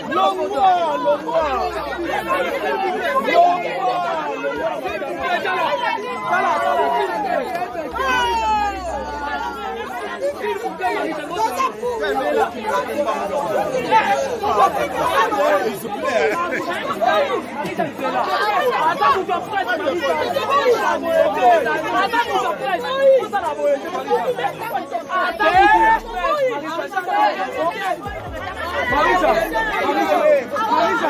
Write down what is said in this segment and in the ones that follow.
Longwa, longwa. Marisa, Marisa, Marisa,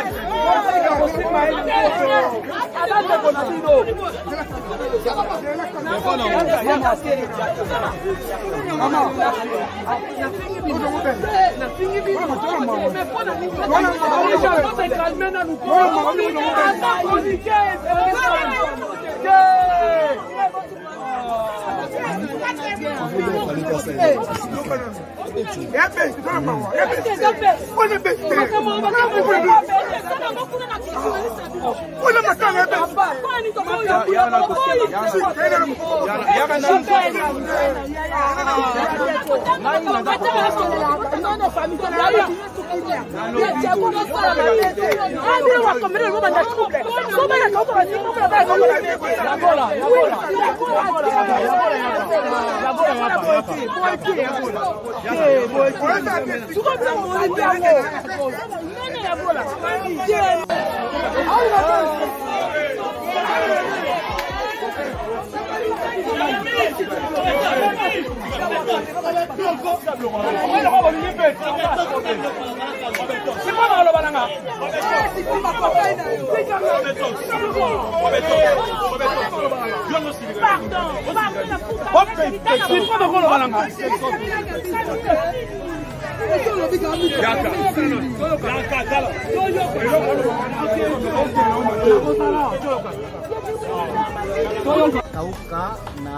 Kauka na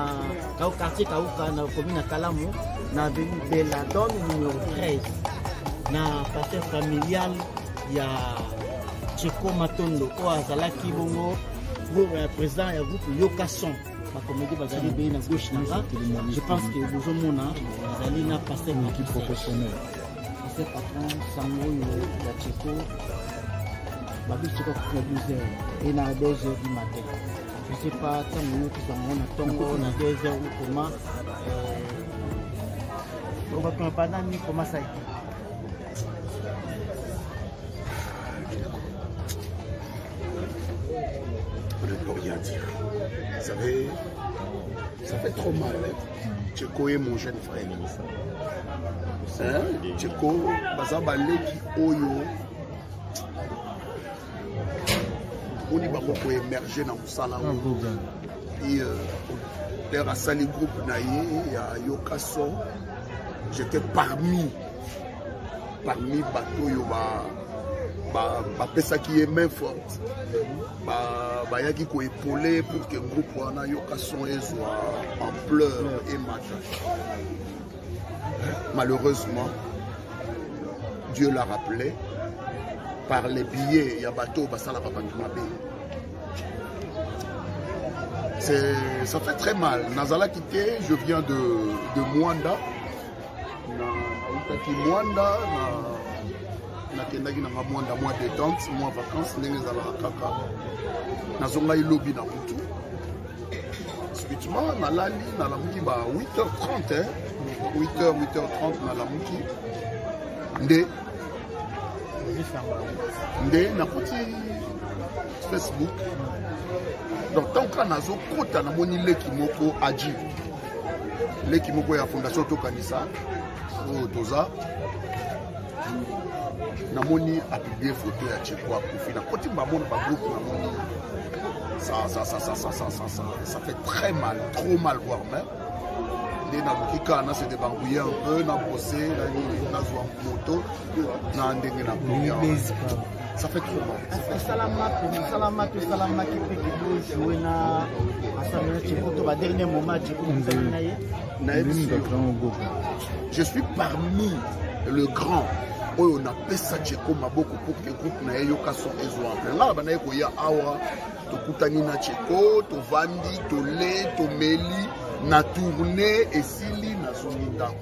quartier Kauka na commune ya Kalamu na avenue Belladone numéro 13 na parcelle familiale ya Cheko Matondo oyo azalaki bongo président ya groupe Yoka Son. Bakomedi bazali ebele na gauche na nga, je pense que bozomona azali na pasteur professionnel, pasteur patron sango oyo ya Cheko babi Cheko akufi na 12 heures et na 2 heures du matin. Je sais pas ntango oyoki sango na ntongo na 2 heures ou comment okatuna panani comment ça a été. On ne peut rien dire. Vous savez, ça fait trop mal. Hein? Tcheko est mon jeune frère. Hein? Tcheko, baza baleki oyo. Oni bako ko émerger na musala oyo. Et leur asali groupe na ye ya Yoka Son. J'étais parmi bato oyo bapesaki ye main forte, bayaki koépauler pour que groupe wana Yoka Son ezwa ampleur emata. Malheureusement, Dieu l'a rappelé par les billets ya bato basalaka bato mabe. Ça fait très mal. Nazalaki te, je viens de Mwanda. Nautaki Mwanda, nakendaki nanga Mwanda mwa détente, mwa vacances, ndenge ezalaka kaka. Nazongai lobi na butu. Subitement, nalali, nalamuki ba 8h30, hein. 8h, 8h30, nalamuki. Nde nakoti Facebook. Donc tant que nazokota namoni leki moko Adji, leki moko ya fondation Tokanisa oyo toza, namoni apublie photo ya Tcheko akufi. Nakoti bamona ba groupe, namoni ça, ça, ça, ça, ça, ça, ça, ça, ça fait très mal, trop mal voire même. Nde naluki kaka na se débarbouiller un peu, na brosser, na nini, nazwa moto na ndenge na komi awa. Ça fait trop mal. Esalama esalama to esalamaki mpe ke bojoue na ensemble na Tsheko to ba dernier moment Tsheko mosali na ye? Nayebisi yo, je suis parmi le grand oyo napesa Tsheko maboko pour que groupe na ye yoka son ezwa ample. Ngai na bandaki koya awa, tokutani na Tsheko, tovandi, tole, tomeli, na tourne esili, nazongi ndako.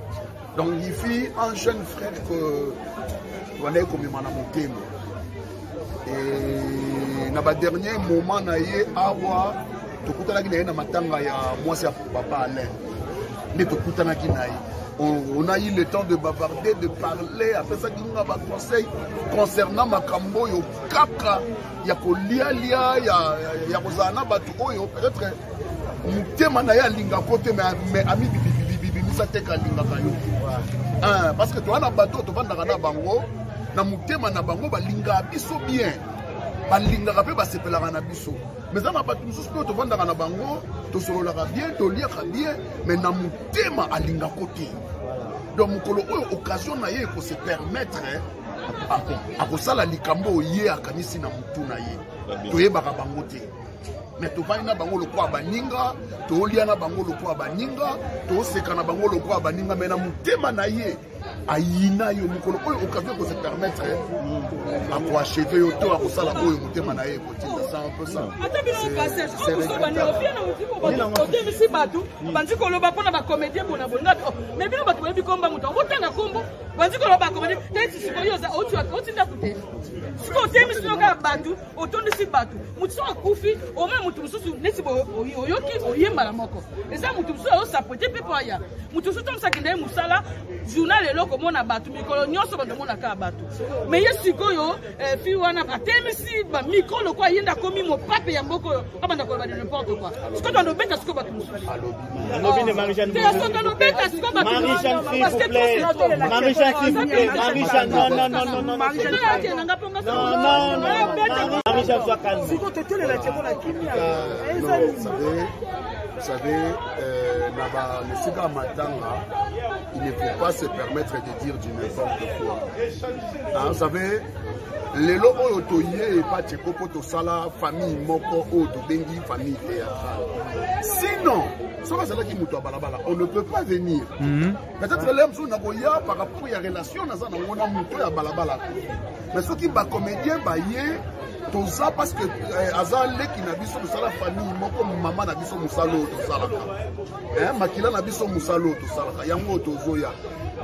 Donc il fut un jeune frère que tobandaki komema na motema. Et na ba dernier moment na ye awa, tokutanaki na ye na matanga ya mwasi ya papa Alain, nde tokutanaki na ye. On a eu le temps de bavarder, de parler, apesaki nga ba conseil concernant makambo oyo kaka ya kolialia, ya kozala na bato oyo peut-être motema na ye alingako te, mais amibibibibibimisa te kalingaka yo. Parce que toza na bato oyo tovandaka na bango, na motema na bango balingaka biso bien, balingaka mpe basepelaka na biso. Mais eza na bato mosusu mpe tovandaka na bango, tosololaka bien, toliaka bien, mais na motema alingako te. Donc mokolo oyo occasion na ye ekose permettre akosala likambo oyo ye akanisi na motu na ye, toyebaka bango te. Mais tovandi na bango lokola baninga, tolia na bango lokola baninga, toseka na bango lokola baninga, mais na motema na ye ayina yo. Mokolo oyo occasion ekose permettre akoacheve yo to akosala oyo motema na ye ekotinda. C'est un peu ça. Ata bino passage otemisi bato bandi koloba mpona bacomédien bona bolinga, mais bino bato boyebi komba moto botanga kombo bandi koloba bacomédien te. Sikoyo oti ndako te, sikoyo otemisi no kaka bato, otondisi bato. Motu soki akufi, omoi motu mosusu neti oyoki oyembala moko, eza motu mosusu azosapote mpe po aya motu mosusu tomosa akende ye mosala journal eloko omona bato mikolo nyonso bato omonaka bato. Mais ye sikoyo fi wana atemisi bamicro lokola ye nde akomi mopape ya mboka oyo, abanda koloba de n'importe quoi. Sikoyo tando obeta sikoyo bato mosusu te, tando obeta sikoyo bato. Marie-Jeanne, s'il vous plaît. Marie-Jeanne, s'il vous plaît. Marie-Jeanne, non, non, non, non, non. Non, non, non. Marie-Jeanne, sois calme. Non, vous savez, là-bas, le Sika Matanga, il ne faut pas se permettre de dire du n'importe quoi. Hein, vous savez, lelo oyo toye epa Tsheko mpo tosala famille moko oyo tobengi famille théâtrale. Sinon, soki azalaki moto ya balabala, on ne peut pas venir. Peut-être lelo mosusu nakoya par rapport ya relation naza nango na moto ya balabala. Mais soki bacomédien baye, toza parce que aza leki na biso, tosala famille moko, mama na biso mosala oyo tosalaka, makila na biso mosala oyo tosalaka, yango oyo tozoya.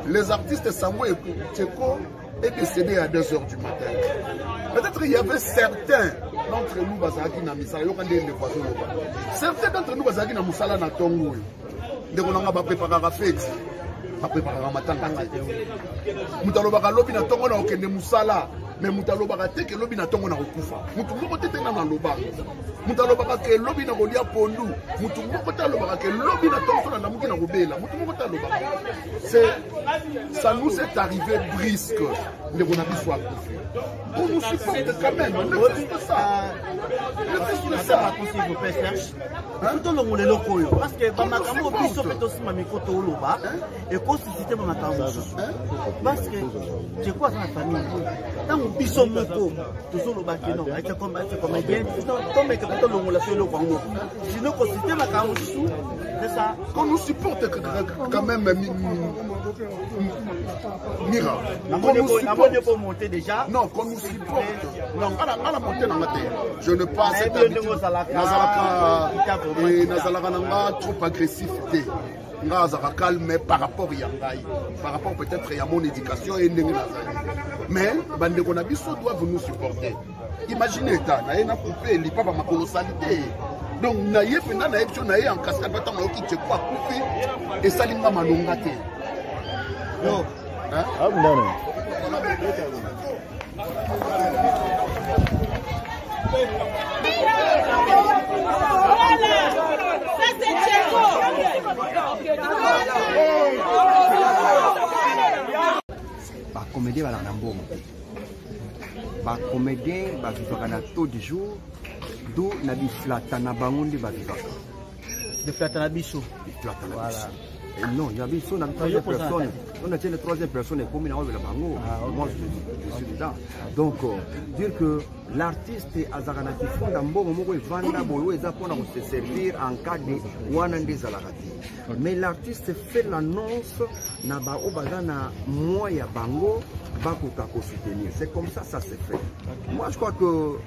Les artistes, sango Tsheko est décédé à 2 heures du matin. Peut-être il y avait certains d'entre nous bazalaki na misala, yoka nde ndeko azoloba. Certains d'entre nous bazalaki na mosala na ntongo oyo. Ndeko nanga, bapreparaka feti, bapreparaka matanga te. Moto alobaka lobi na ntongo na okende mosala, mais moto alobaka te ke lobi na ntongo na kokufa. Motu moko te te nano alobaka. Moto alobaka ke lobi na kolia pondu, motu moko te alobaka ke lobi na ntongo so nalamuki na kobela. Motu moko te alobaka. C'est ça, nous est arrivé brusque. Ndeko na biso akufi, on nous supporte quand même, ne fût-ce que ça, ne fût-ce que ça. S'il vous plaît, Serge, tolongola eloko oyo parce que bamakambo biso mpe tosima micro tooloba ekosuscite bamakambo mosusu, parce que Tsheko aza na famille. Ntango biso moko tozoloba ke non, aza comédien, tomeka mpe tolongola so eloko yango, sinon kosuscite makambo mosusu, c'est ça. Qu'on nous supporte quand même, Mira, qu'on nous supporte. Monter déjà. Non, qu'on nous supporte. Non, à la montée dans la terre. Je ne pas cette habitude. Nazalaka, nazalaka nanga trop agressif te. Nga azalaka calme par rapport ya ngai, par rapport peut-être ya mon éducation et ndenge nazali. Mais bandeko na biso doivent nous supporter. Imaginez eta na ye na coupe lipapa makolo sali te. Donc na ye mpenza nayebi so na ye en cascade mpe ntango nayoki Tsheko akufi, esali nga malonga te. Non. Hein? Voilà. Ça c'est Tcheko. Bacomédien balaka na mbongo te. Bacomédien bavivaka na taux du jour do na biflata na bango nde bavivaka. Biflata na biso. Biflata na biso. Non, il y avait so na troisième personne, on a la troisième personne ekomi na oyebela bango. Moi, je suis dedans. Donc dire que l'artiste azalaka na kifunda mbongo moko evanda boye oyo eza mpona kose servir en cas de wana nde ezalaka te, mais l'artiste fait l'annonce na baoyo baza na mwa ya bango bakoka kosoutenir. C'est comme ça, ça se fait. Moi, je crois que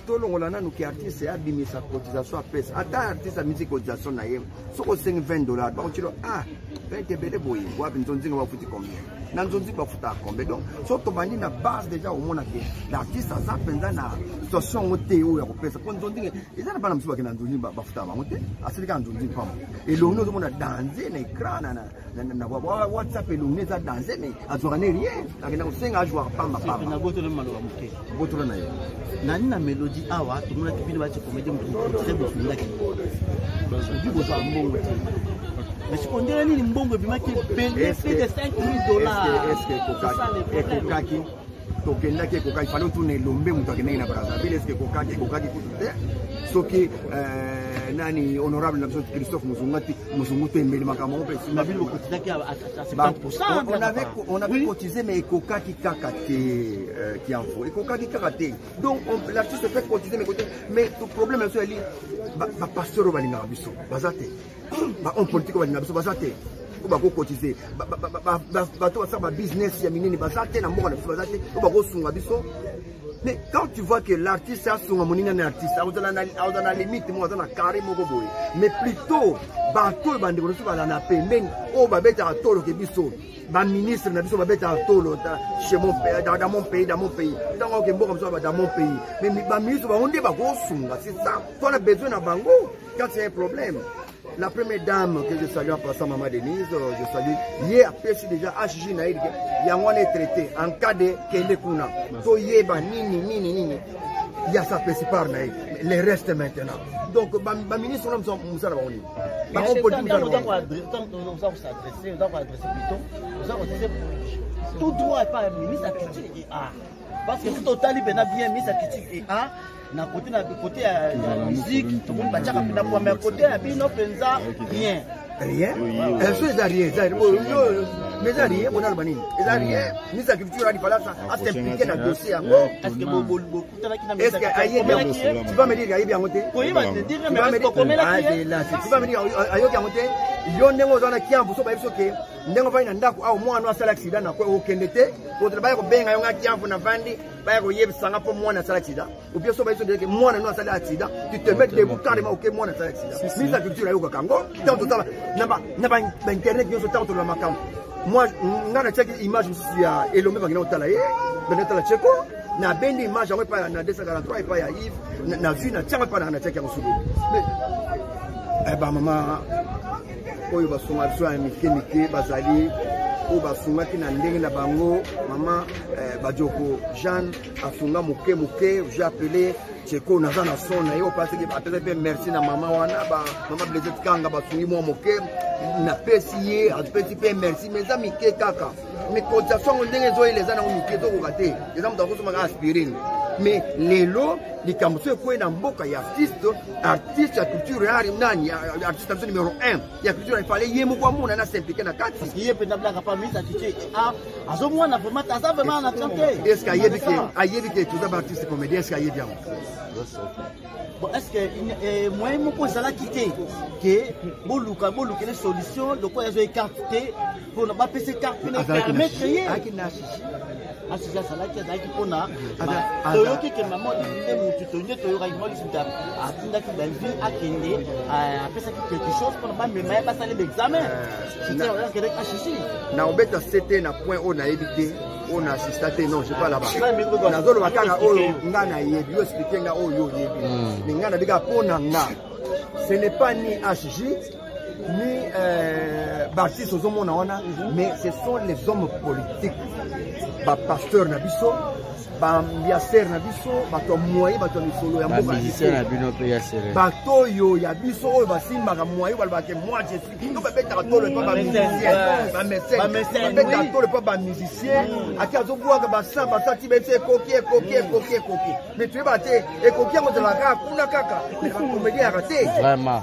tolongola nanu ke artiste abimisa cotisation, apesa. Ata artiste abimisi cotisation na ye, soki osengi 20 $, bakotilo: "Ah, 20 ebele boye, wapi nzonzinga bafuti combien? Na nzonzinga bafutaka combien?" Donc so tobandi na base déjà, omona ke l'artiste aza mpenza na situation yango te oyo ya kopesa, mpo nzonzinga eza na bana mosusu bakende na nzonzinga, bafutaka bango te. Asali kaka nzonzinga pamba, elongi ozomona danger na écran, na WhatsApp, elongi eza danger, mais azwaka ne rien. Akenda kosenga, azwaka pamba pamba. Nabotolo maloba moke. Botolo na ye. Nani na mélodie awa, tomonaki bino bati comédie, moto cotisé, bofundaki obi bozwa mbongo te, mais sikoyo ndenge nini mbongo ebimaki ebele, plus de 5000 $? Est-ce ekokaki? Tokendaki, ekokaki? Fallait otuna Elombe, moto akendaki na Brazzaville. Est-ce ekokaki? Ekokaki kutu te. Soki nani, honorable na biso Christophe Mozungu te, embeli makambo yango mpe. Mabili bokotisaki à 70%. On avait cotisé, mais ekokaki kaka te. Kianfo, ekokaki kaka te. Donc l'artiste fait cotiser, mais côté, mais problème biso eli bapasteur oyo balingaka biso baza te, bahomme politique oyo balingaka biso baza te, oyo bakocotiser, bato basala babusiness ya minene baza te na mboka na biso, baza te oyo bakosunga biso. Mais quand tu vois que l'artiste asunga moninga na artiste, akozala na limite moko, aza na carré moko boye. Mais plutôt bato oyo bandeko na biso bazala na pembeni, oyo babetaka toloke biso, baministre na biso babetaka tolo chez mon pays, dans mon pays, dans mon pays. Ntango oke mboka mosusu, dans mon pays, mais baministre bango nde bakosunga. C'est ça, tona besoin na bango quand c'est un problème. La première dame que je salue en passant, Maman Denise, je salue, ye apesi déjà HJ na ye, yango wana etraité en cas de kende kuna toyeba nini nini nini ya sa apesi part na ye. Le reste maintenant, donc baministre wana mosala bango nini? Bango politique, mosala bango. Oza kosadresse, oza koadresse plutôt, oza koadresse tout droit epa ministre ya culture et art, parce que soki totali mpena bien, ministre ya culture et art, na côté, na côté ya musique, tomoni batiaka mpena kwa, mais côté ya bino mpenza rien. Rien, so eza rien, eza, mais eza rien. Bona aloba nini? Eza rien. Ministre ya culture ali fala as'impliquer na dossier yango. Est ce que bokutanaki na Est ce que ayebi yango? Tu vas me dire ayebi yango te? Koyeba Tu vas me dire ayoki yango te? Yo ndenge oza na Kiambu, so bayebi soke ndenge ovandi na ndako awa, mwana asala accident na okende te, otela baya kobenga yo: "Nga Kiambu navandi, baya koyebisanga mpo mwana asala accident." Ou bien so bayebi so que mwana no asali accident, tu te mets debout carrément: "Ok, mwana asali accident." Ministre ya culture ayokaka yango. Ntango tozala na bainternet nyonso, ntango toloba makambo, moi nga natiaki image mosusu ya Elombe, bakenda kotala ye, bende kotala Cheko. Nabendi image yango epai na 243, epai ya Yves, nazwi natiango epai nanga, natiaki yango sulu. Mais bamama oyo basunga biso ya mike mike bazali, oyo basungaki na ndenge na bango. Mama Badioko Jeanne asunga moke moke. J'ai appelé Cheko, naza na son na ye oyo paseke apesa mpe merci na mama wana, mama Blaisette Kanga, basungi mwa moke. Napesi ye, apesi mpe merci, mais eza mike kaka. Mais cotisation yango ndenge ezoyela, eza nango mike, ezokoka te. Eza moto akosomaka aspirine. Mais lelo likambo so ekwei na mboka ya artiste, artiste ya culture ya nani, artiste na biso numéro 1 ya culture, ifale ye moko amona na s'impliquer na kati. Ye mpenza blaka pa ministre ya culture azomwana vraiment, aza vraiment na action te. Est ce que ayebi ke, ayebi ke toza baartiste comédien? Est ce que ayebi yango? Bon, est ce que moyen moko ezalaki te ke boluka, bolukele solution lokola azwa carte te, mpona bapesa carte mpona permettre ye? Asisi azalaki, azalaki mpona toyoki ke mama nde motu to nde toyokaki mama Olisi moto atindaki Belvi akende, apesaki quelque chose mpona bamema ye, basala baexamen, akendaki asisi. Na obeta se te na point oyo nayebi te, oyo na assista te. Non, je pas là-bas. Nazoloba kaka oyo nga nayebi. Yo explique nga oyo oyebi, mais nga nayebi kaka mpo na nga, ce n'est pas ni HJ ni baartiste ozomona wana, mais ce sont les hommes politiques, bapasteur na biso. Baambiasere na biso, bato ya moye, bato ya misolo ya mboka na biso, Bamusicien na bino mpe ya sere. Bato oyo ya biso oyo basimbaka moye, balobaka moi je suis to, babetaka tolo epa bamusicien, bamécène, babetaka tolo epa bamusicien. Ati azobwaka basa basa ti bese ekoki, ekoki, ekoki, ekoki, mais toyebaka te ekoki yango ezalaka kaka kuna kaka, mais bacomédien yaka te. Vraiment.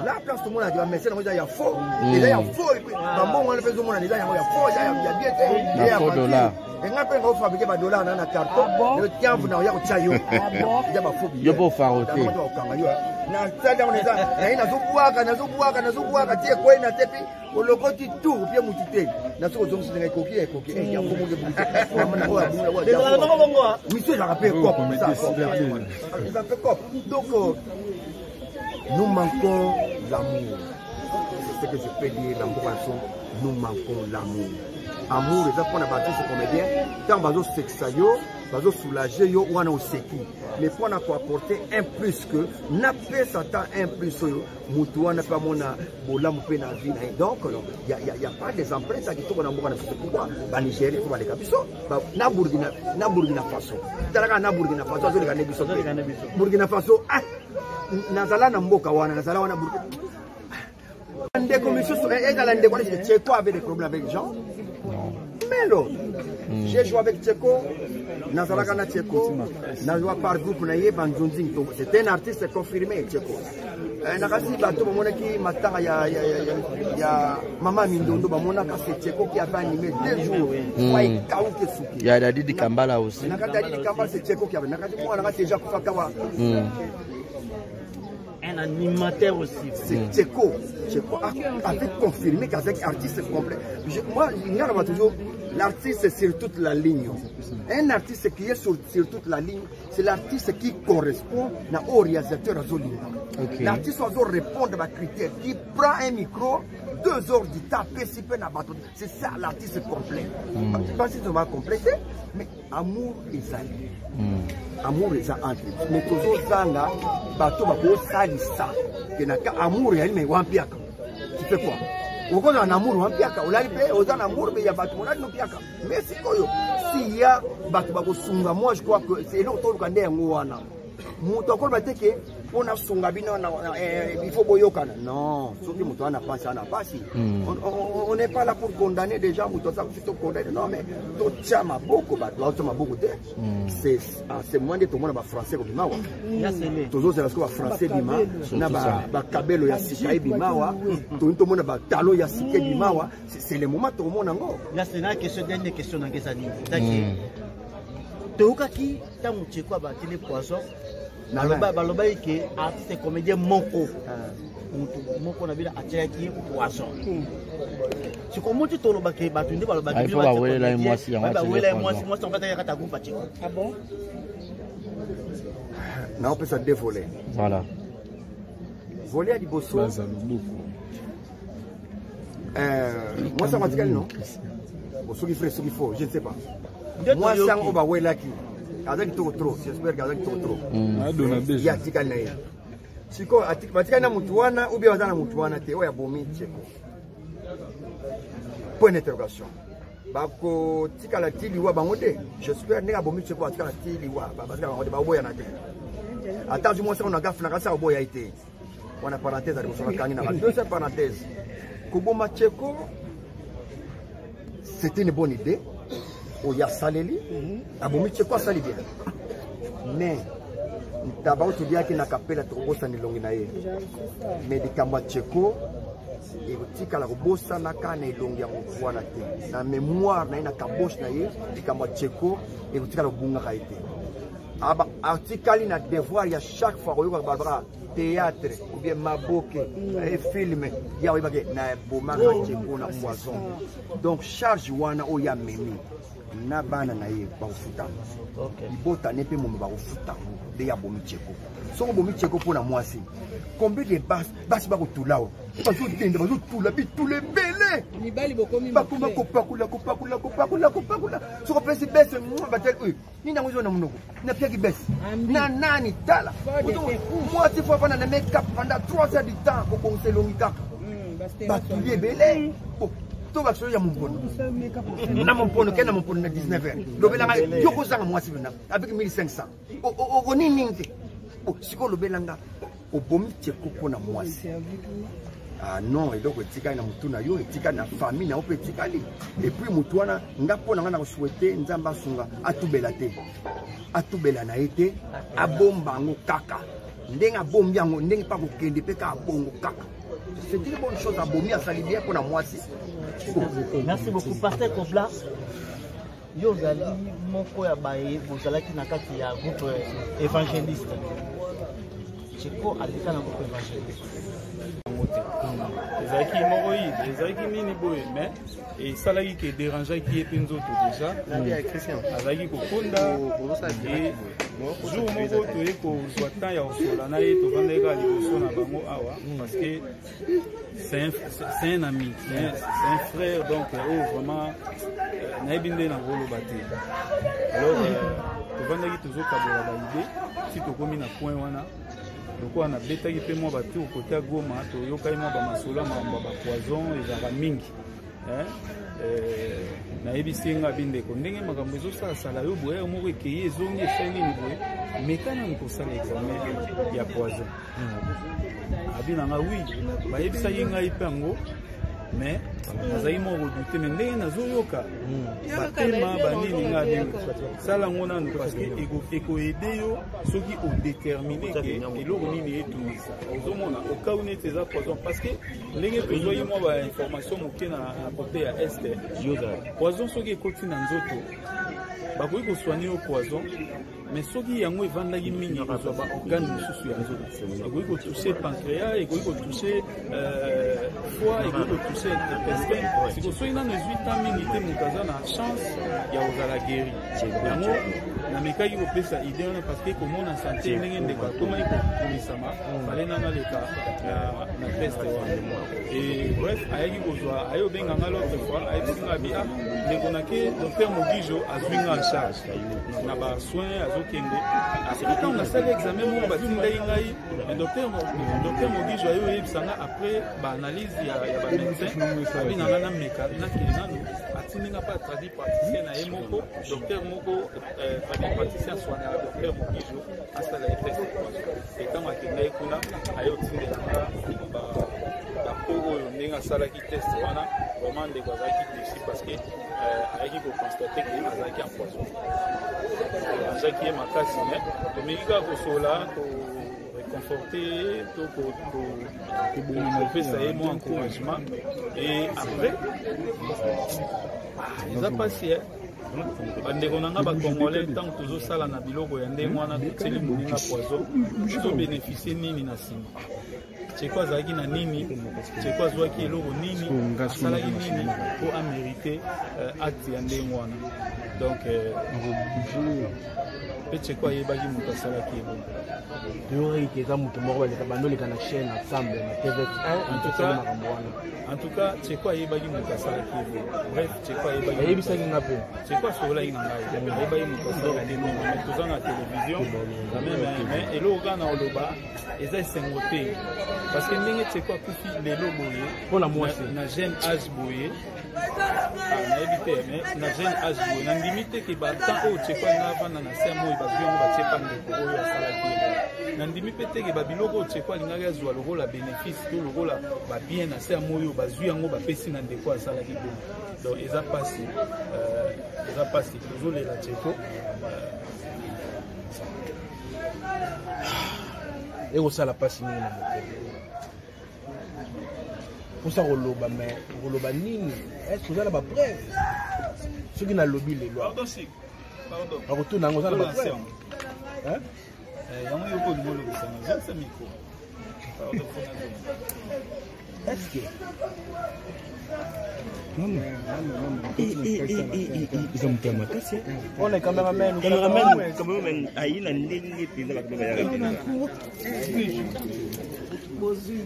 La place tomonaka bamécène yango eza ya faux, eza ya faux. Bambongo wana mpe ezomonana eza yango ya faux, eza ya bien te, eza ya Faux dollar. Enga mpe nga ofabrike badollar na carton tiamvu na oya kotya yo, eza bafaux. Yo mpe ofaro te. Okanga yo nasali yango, eza naye, nazobwaka, nazobwaka, nazobwaka ti ekwei na te, mpi olokoti tour pie mutu te. Nasoki ozongisi ndenge ekoki, ekoki ya fomoke. Miso ezalaka mpe cop, eza mpe cop. Donc nous manquons l'amour, c'est ce que je peux dire. Na mboka na biso, nous manquons l'amour. Amour eza mpona baartiste comédien. Ntango bazosekisa yo, bazosoulage yo, wana oseki, mais mpona koapporter un plus, que napesa ata un plus oyo motu wana mpe amona bolamu mpe na vie na ye. Donc y a pas des empreintes ya kitoko na mboka na biso. Pourquoi Banigéria fo baleka biso na Burkina, na Burkina Faso? Talaka na Burkina Faso, azoleka nde biso mpe Burkina Faso. Ah, nazala na mboka wana, nazala wana Burkina. Ndeko misusu ezala ndeko wana. Tcheko avait des problèmes avec Jean Melo. J'ai joué avec Tcheko, nazalaka na Tcheko, nazwa par groupe na ye Banzonzi. C'était un artiste confirmé, Tcheko. Nakasi bato bamonaki matanga ya mama Mindondo, bamonaka c'est Tcheko qui avait animé 2 jours kwa ekauke suki. Ya Dadidi Kambala aussi. Nakati Dadidi Kambala, c'est Tcheko qui avait nakati mwana nakati déjà kufaka wa. Un animateur aussi. C'est Tcheko. Tcheko avait confirmé qu'avec artiste complet. Moi, il y a toujours l'artiste sur toute la ligne. Un artiste qui est sur toute la ligne, c'est l'artiste qui correspond au réalisateur azolinga. L'artiste doit répondre à critères, qui prend un micro, 2 heures du temps, PCP na bateau. C'est ça l'artiste complet. Parce que va compléter, mais amour ezali. Amour eza entre, mais tozozanga bato bakosalisa ke na ka amour eyali, mais wampiaka, tu fais quoi? Okozala na amour, wampiaka, olali mpe oza na amour, mais ya bato molali nopiaka. Mais sikoyo si ya bato bakosunga, moi je crois que c'est eloko toluka nde yango wana. Moto akoloba te ke mpo nasunga bino, il faut boyokana. Non, soki moto wana pasi, ana pasi. On n'est pas là pour condamner déjà moto aza kufi, tocondamner, non, mais totya maboko, bato baotya maboko te. C'est en ce moment nde tomona bafrançais kobima awa. Tozozela sikoyo bafrançais bima na bakabelo ya sika ebima awa, toni tomona batalo ya sika ebima awa. C'est le moment tokomona yango. Na question, dernière question nanga eza nini? Toyokaki ntango Tcheko abatili poison, balobaki ke artiste comédien moko, motu moko na bino atiaki poison. Sikoyo moti tolobaki bato nde balobaki bawelela mwasi yango. Bawelela mwasi, mwasi yango ataki kata groupe Tcheko. Naopesa deux volets. Voilà. Volet ya liboso, mwasi yango atikali, non, soki vrai, soki faux, je ne sais pas. Mwasi yango oyo bawelaki aza kitoko trop, j'espère que aza kitoko trop. Ye atikali na ye sikoyo, batikali na mutu wana ou bien baza na mutu wana te oyo abomi Tcheko? Point d'interrogation. Bakotikala ti liwa bango te. J'espère ndenge abomi Tcheko, batikala ti liwa, batikala bango te, baboyana te. Ata azwi mwasi yango na gafe na kasi akoboya ye te. Wana parenthèse ya liboso nakangi na deuxième parenthèse. Koboma Tcheko, c'était une bonne idée oyo asaleli. Abomi Tcheko, asali bien, mais ntaba oyo toliaki na kapela, tokobosana elongi na ye, mais likambo ya Tcheko ekotikala kobosanaka na elongi ya motu wana te, na mémoire na ye, na caboche na ye. Likambo ya Tcheko ekotikala kobungaka ye te. Atikali na devoir ya chaque fois koyokaka balobaka théâtre ou bien maboke e film ya oyebake na ebomaka Tcheko na poison. Donc charge wana oyo amemi na bana na ye bakofutama, libota ne mpe momo bakofuta yango nde ya bomi Tcheko. Soki obomi Tcheko mpo na mwasi, combien de basi, basi bakotula o bazotenda, bazotula bitula ebele. Mibali bokomi. Bakoma kopakola, kopakola, kopakola, kopakola. Soki opesi bese bateli oyo nini yango eza na monoko, napiaki bese na nani, tala mwasi fo afanda na make up pendant 3 heures du temps kobongisa elongi kaka. Batuli ebele. To bakisa yo ya mompono na mompono, kende na mompono na 19 heures, lobelanga yo kozanga mwasi mpena avec 1500, okoni nini te. Sikoyo lobelanga, obomi Tsheko mpo na mwasi? Ah non, eloko etikali na motu na yo, etikali na famille na yo mpe etikali. Et puis motu wana, nga mpo na nga na kosouhaite Nzambe asunga, atubela te, atubela na ye te, abomba yango kaka ndenge abombi yango, ndenge mpe akokende mpe kaka bongo kaka. C'est une bonne chose, abomi, asali bien mpo na mwasi. Merci beaucoup, pasteur Kobla. Yo ozali moko ya baye bozalaki na kati ya groupe évangéliste. Tsheko aleka na groupe évangéliste. Yango te, ezalaki hémorroïde, ezalaki nini boye, mais esalaki ke dérangeaki ye mpe nzoto. Déjà azalaki kokonda. E jour moko toye kozwa temps ya kosola na ye, tovandaki kaka liboso na bango awa, parce que c'est un ami, c'est un frère. Donc oyo vraiment nayebi nde nakoloba te. Alors tovandaki, tozokabola baidées, si tokomi na point wana, lokola nabetaki mpe mwa batour kote ya Goma, toyokaki mwa bamasolo ya makambo ya bapoison ezalaka mingi. Nayebisi ye nga bindeko, ndenge makambo ezosalasala yo boye, moko ekei ezongi, esali nini boye, meka nanu kosala examen ya poison. Abi na nga: oui, bayebisaki ngai mpe yango, mais nazalaki moko kodouter, mais ndenge nazoyoka batema banini, nga ndenge sala yango nanu, parce que ekoaider yo soki odétermine ke eloko nini etungisa. Ozomona okau neti eza poison, parce que ndenge tozwaki mwa bainformation moke na côté ya Est, poison soki ekoti na nzoto, bakoki kosoigner yo poison, mais soki yango evandaki mingi, ekozwa baorgane mosusu ya nzoto, ekoki kotoucher pancréas, ekoki kotoucher foie, ekoki kotoucher intestin. Siko soki nano ezwi temps mingi te, moto aza na chance ya kozala guéri. Yango namekaki kopesa idée wana, parce que komona santé ndenge ndeko akomaki kokumisama, fale nano aleka na test wana. Et bref, ayaki kozwa, aye obenga nga l'autre fois, ayebisi nga abi: ah ndeko, nake docteur Mogijo azwi nga en charge na basoin, azokende. Après, ntango nasali examen moko batindaki ngai, mais docteur Mogijo aye oyebisa nga après baanalyse ya bamédecin, abi na nga nameka, nakende nanu. Atindi nga mpe tradipraticien na ye moko, docteur moko tradipraticien aswanaka docteur Mogijo, asala ye test poison. E ntango akendaki kuna, aye otindela nga bapo oyo ndenge asalaki test wana. Vraiment ndeko azalaki déçu, parce que ayaki koconstater ke azalaki empoisonné. Azalaki ye makasi, mais tomeki kaka kosola, koréconforter to kopesa ye mwa encouragement. Et après, eza mpasi. Bandeko na nga bacongolais, ntango tozosala na biloko ya ndenge wana, totieli moninga poison, tozobénéficier nini na nsima? Tsheko azalaki na nini? Tsheko azwaki eloko nini? Asalaki nini mpo amérite acte ya ndenge wana? Donc mpe Tsheko ayebaki moto asalaki eloko. Toyokaki eza moto moko baleka, bandoleka na chaîne ensemble na TV1, makambo wana. En tout cas, Tsheko ayebaki moto asalaki eloko. Bref, Tsheko ayebaki. Ayebisaki nga mpe. Tsheko asololaki na ngai, ayebaki moto asalaki eloko, mais toza na télévision quand même. Mais eloko kaka na oloba, eza esengo te, parce que ndenge Tsheko akufi lelo boye mpona mwasi na jeune âge boye, nayebi te, mais na jeune âge boye, nandimi te ke batemps oyo Tsheko alinga avanda na se moi, bazwi yango batie pa ndeko oyo asalaki ye. Nandimi mpe te ke babiloko oyo Tsheko alingaki azwa lokola bénéfice to lokola babien na se ya moi oyo, bazwi yango bapesi na ndeko asalaki bongo. Donc eza mpasi, eza mpasi, tozolela Tsheko. Ekosala mpasi mingi na motema, mposa koloba, mais koloba nini? Est-ce oza na bapreuve? Soki nalobi lelo, bakotuna yango. Oza na bapreuve? Yango yoko olingi olobisanga, zongisa micro. Est-ce que Eza moto ya makasi. Mpona cameraman. Cameraman, cameraman ayi na ndenge mpenza bato bayaka mpenza. Bozwi.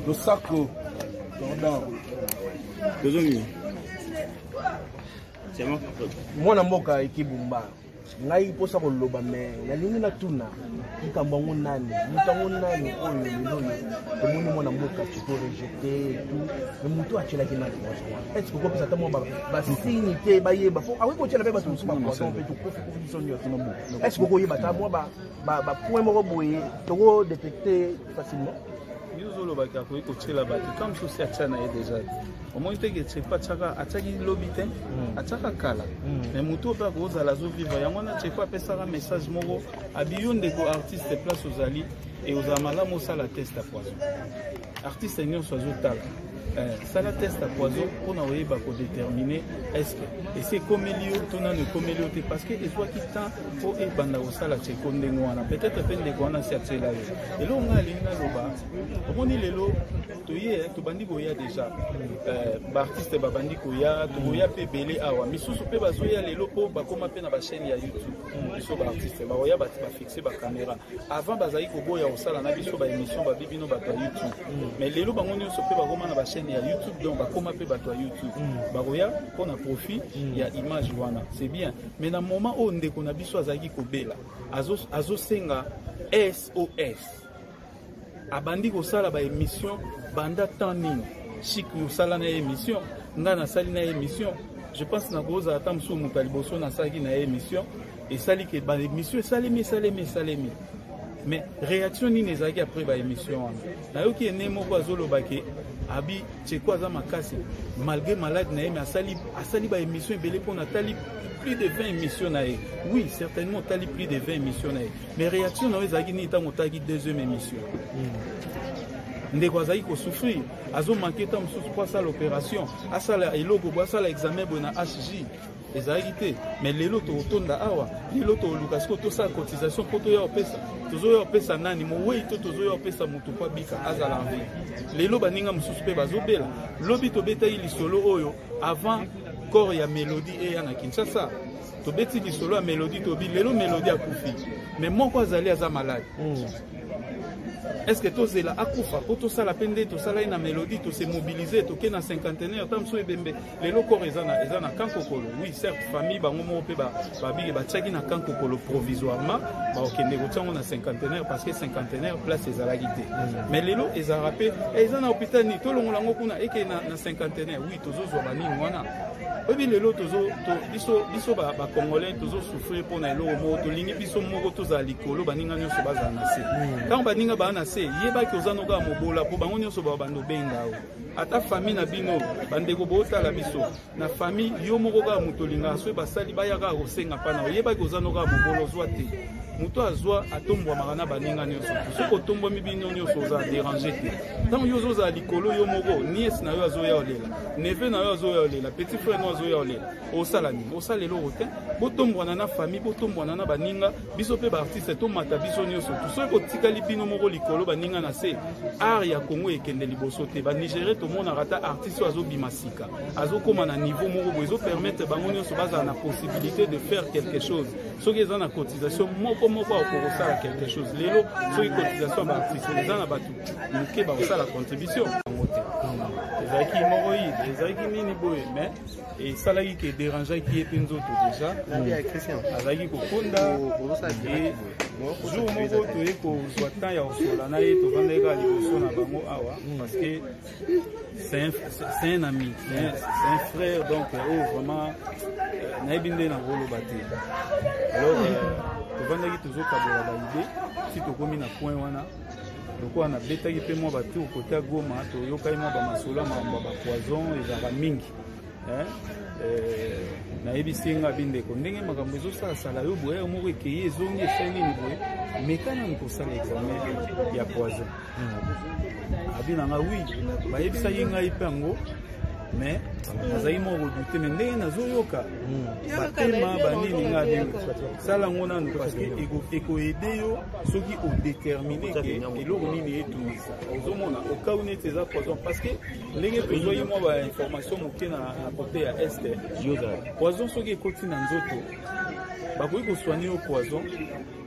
Losako. Tozongi. Mwana mboka ekibumba, ngai mposa koloba, me nalingi natuna likambo yango: nani moto yango, nani oyo lelo oyo tomoni mwana mboka Tsheko rejeté et tout, mais moto atielaki nani poison wana? Est ce que okopesa ata mwa basigne te, bayeba po akoki kotiela mpe bato mosusu bapoison mpe tokofi kofi biso nyonso? Est ce que okoyeba ata mwa bapoint moko boye tokodétecte facilement? Yo ozolobaki akoki kotiela bato ka mosusu, atia na ye déjà. Omoni teke Tsheko atiaka, atiaki lobi te, atiaka kala, mais motu oyo mpe akozala azovivre yango wana. Tsheko apesaka message moko, abi: yo ndeko artiste, place ozali e, ozala malamu osala test ya poison. Artiste nyonso azotala, sala test ya poison mpona oyeba kodéterminer est-ce esi ekomeli yo to nano ekomeli yo te, parce que ezwaki temps mpo ebanda kosala Tsheko ndenge wana. Peut-être mpe ndeko wana asi atiela yo eloko. Ngai alingi naloba, omoni lelo toye, tobandi koya déjà, baartiste babandi koya, tokoya mpe ebele awa. Misusu mpe bazoya lelo mpo bakóma mpe na bachaîne ya YouTube. Biso baartiste bakoya, bafixe bacaméra. Avant bazalaki koboya kosala na biso baémission, babi bino bato ya YouTube, mais lelo bango nyonso mpe bakóma na bachaîne ya YouTube, donc bakóma mpe bato ya YouTube, bakoya mpona profit ya image wana. C'est bien, mais na moment oyo ndeko na biso azalaki kobela, azosenga SOS, abandi kosala baémission banda temps nini? Chik mosala na ye émission, ngai nasali na ye émission, je pense nakozala ata mosusu moto ya liboso nasalaki na ye émission. Esali ke baémission esalemi, esalemi, esalemi, mais réaction nini ezalaki après baémission wana? Nayoki ene moko azoloba ke abi Tsheko aza makasi malgré malade na ye, mais asali baémission ebele mpona atali plus de 20 émissions na ye. Oui, certainement otali plus de 20 émissions na ye, mais réaction na yo ezalaki nini ntango otalaki deuxième émission? Ndeko azalaki kosouffrir, azomanke ntango mosusu mpo asala opération, asala eloko boye, asala examen boye na HJ, ezalaki te. Mais lelo tokotonda awa, lelo toluka sikoyo tosala cotisation mpo toya kopesa. Tozoya kopesa nani? Mowei to tozoya kopesa motu mpo abika, azala en vie? Lelo baninga mosusu mpe bazobela. Lobi tobetaki lisolo oyo avant corps ya Mélodie eya na Kinshasa. Tobeti lisolo ya Mélodie, tobi lelo Mélodie akufi, mais moko azali, aza malade. Est ce que tozela akufa mpo tosala mpe nde tosala ye na Mélodie? Tose mobiliser, toke na cinquantenaire, ta mosusu ebembe. Lelo corps eza na camp Kokolo. Oui, certes, famille bango moko mpe babike batiaki na camp Kokolo provisoirement, bakokende kotia yango na cinquantenaire parce que cinquantenaire place ezalaki te. Mais lelo ezalaka mpe eza na hôpital nini? Tolongola yango kuna, eke na cinquantenaire. Oui, tozozwa banini wana. Oyebi lelo biso bacongolais tozosouffrir mpona eloko moko: tolingi biso moko tozala likolo, baninga nyonso bazala na se. Ntango baninga baa na se, yebaki oza noka mobola, mpo bango nyonso babanda obenga yo. Ata famille na bino, bandeko bootala biso na famille, yo moko kaka moto olingaka, soki basali baya kaka kosenga mpana, oyebaki oza no kaka mobola, ozwa te. Moto azwa atombwamaka na baninga nyonso. Soki otombwami bino nyonso, oza déranger te. Ntango yo ozozala likolo yo moko, nièce na yo azoya olela, neveu na yo azoya olela, petit frère no azoya olela, osala nini? Osala eloko te. Botombwana na famille, botombwana na baninga. Biso mpe baartiste tomata biso nyonso. Soki botikali bino moko likolo, baninga na se, art ya Congo ekende liboso te. Banigérien tomonaka ata artiste oyo azobima sika, azokóma na niveau moko boye, ezopermettre bango nyonso bazala na possibilité de faire quelque chose. Soki eza na cotisation moko moko, akoki kosala quelque chose. Lelo soki cotisation ya baartiste eza na bato moke bakosala contribution yango te, ezalaki moko ide, ezalaki nini boye, mais esalaki ke dérangeaki ye mpe nzoto déjà, azalaki kokonda. Jour moko toye kozwa temps ya kosola na ye, tovandaki kaka liboso na bango awa, parce que c'est un ami, c'est un frère, donc oyo vraiment nayebi nde nakoloba te. Alors tovandaki, tozokabola baidées, si tokomi na point wana, lokola nabetaki mpe mwa batour kote ya Goma, toyokaki mwa bamasolo ya makambo ya bapoison ezalaka mingi. Nayebisi ye nga bindeko, ndenge makambo ezosalasala yo boye, moko ekei ezongi, esali nini boye, meka nanu kosala examen ya poison. Abi na nga: oui, bayebisaki ngai mpe yango, mais nazalaki moko kodouter, mais ndenge nazoyoka batema banini, nga abi sala yango nanu, parce que ekoaider yo soki odéterminer ke eloko nini etungisa. Ozomona okau neti eza poison, parce que ndenge tozwaki mwa bainformation moke na côté ya Est, poison soki ekoti na nzoto, bakoki kosoigner yo poison.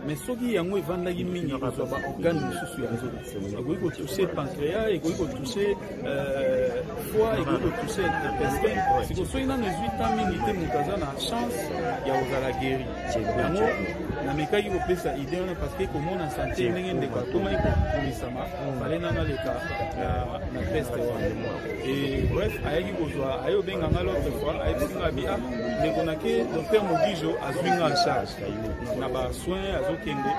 Mais soki yango evandaki mingi, ekozwa baorgane mosusu ya nzoto, ekoki kotouche pancréas, ekoki kotouche foie, ekoki kotouche intestin. Siko soki nano ezwi temps mingi te, moto aza na chance ya kozala guéri. Yango namekaki kopesa idée wana, parce que komona santé ndenge ndeko akomaki kokumisama, fale nano aleka na test wana. Et bref, ayaki kozwa, aye obenga nga l'autre fois, ayebisi nga abi: "Ah ndeko, nake docteur Mogijo azwi nga en charge na basoin, azokende."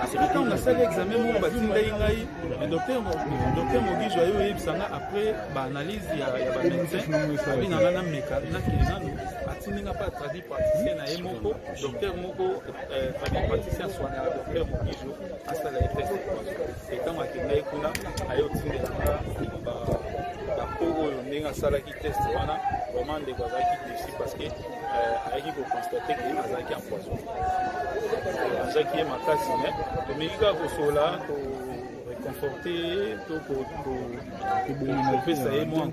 Après, ntango nasali examen moko batindaki ngai, mais docteur Mogijo aye oyebisa nga après baanalyse ya bamédecin, abi na nga nameka, nakende nanu. Atindi nga mpe tradipraticien na ye moko, docteur moko tradipraticien aswanaka docteur Mogijo, asala ye test poison. Ntango akendaki kuna, aye otindela nga bapo oyo ndenge asalaki test wana. Vraiment ndeko azalaki déçu, parce que ayaki koconstater ke azalaki empoisonné. Azalaki ye makasi, mais tomeki kaka kosola, koréconforter to kopesa ye mwa.